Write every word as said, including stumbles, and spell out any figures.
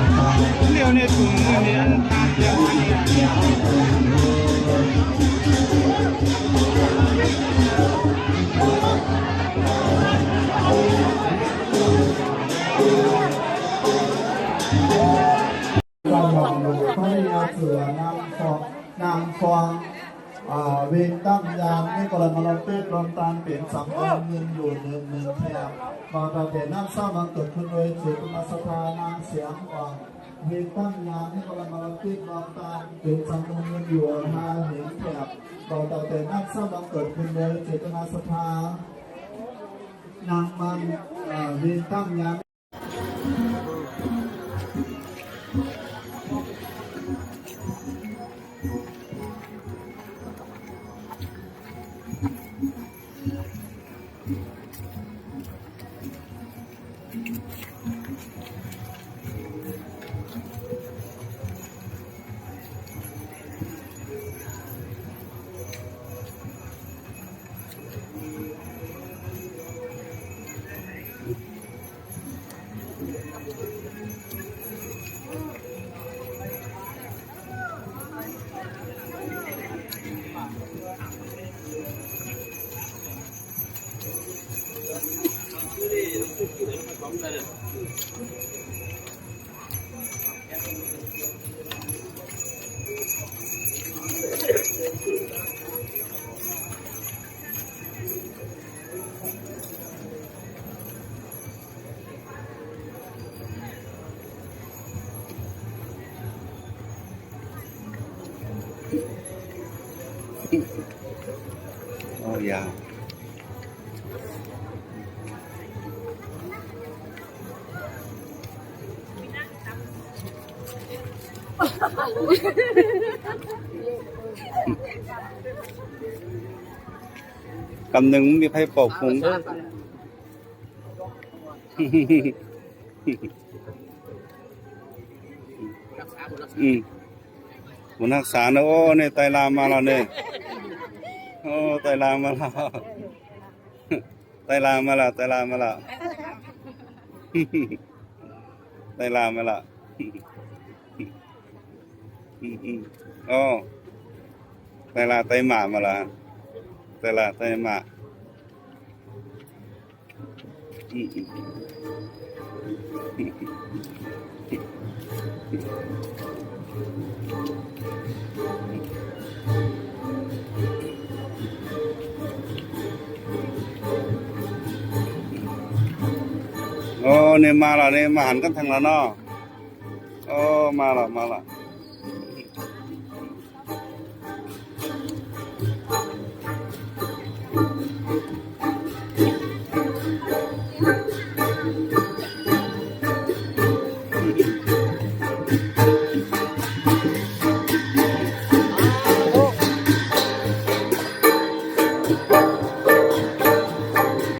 ၵႃႈယွၼ်ႉလူၺ်ႈၽြႃးယွတ်ႈၸိူဝ်း ၼၢင်းၽွင်း ၼၢင်းၽွင်း ဢႃႇ ဝဵင်းတၢင်ႉယၢၼ်းၼႆႉၵေႃႈ လႆႈမႃးလွင်ႈတဵၵ်းလွင်ႈတၢၼ်း ပဵၼ်သၢမ်မိုၼ်ႇယူႇ ၼိုင်ႈမိုၼ်ႇထႅင်ႈ။ မႃးတင်ႈတႄႇၼၼ်ႉ သမ်ႉမႃးၵိူတ်ႇၶိုၼ်ႈလူၺ်ႈ ၸေႇတၼႃႇသတ်ႉထႃး ၼၢင်းသႅင်ဢွင်ႇ ဝဵင်းတၢင်ႉယၢၼ်းၼႆႉၵေႃႈ လႆႈမႃးလွင်ႈတဵၵ်းလွင်ႈတၢၼ်း ပဵၼ်သၢမ်မိုၼ်ႇယူႇ ႁႃႈမိုၼ်ႇထႅင်ႈ။ မႃးတင်ႈတႄႇၼၼ်ႉ သမ်ႉမႃးၵိူတ်ႇၶိုၼ်ႈလူၺ်ႈ ၸေႇတၼႃႇသတ်ႉထႃး ၼၢင်းမၼ်း ဢႃႇ ဝဵင်းတၢင်ႉယၢၼ်း Oh, ya. Kam nung mi phai pok pung. Hm. Mun hak sa na o ne tai la ma la ne. O tai la ma la. Tai la ma la, tai la ma la. Tai la ma la. Hm, hm. O. Tai la, tai ma ma la. Tai la, tai ma. Hm, hm. O, ne ma la, ne ma han kan thang la no. O, ma la, ma la.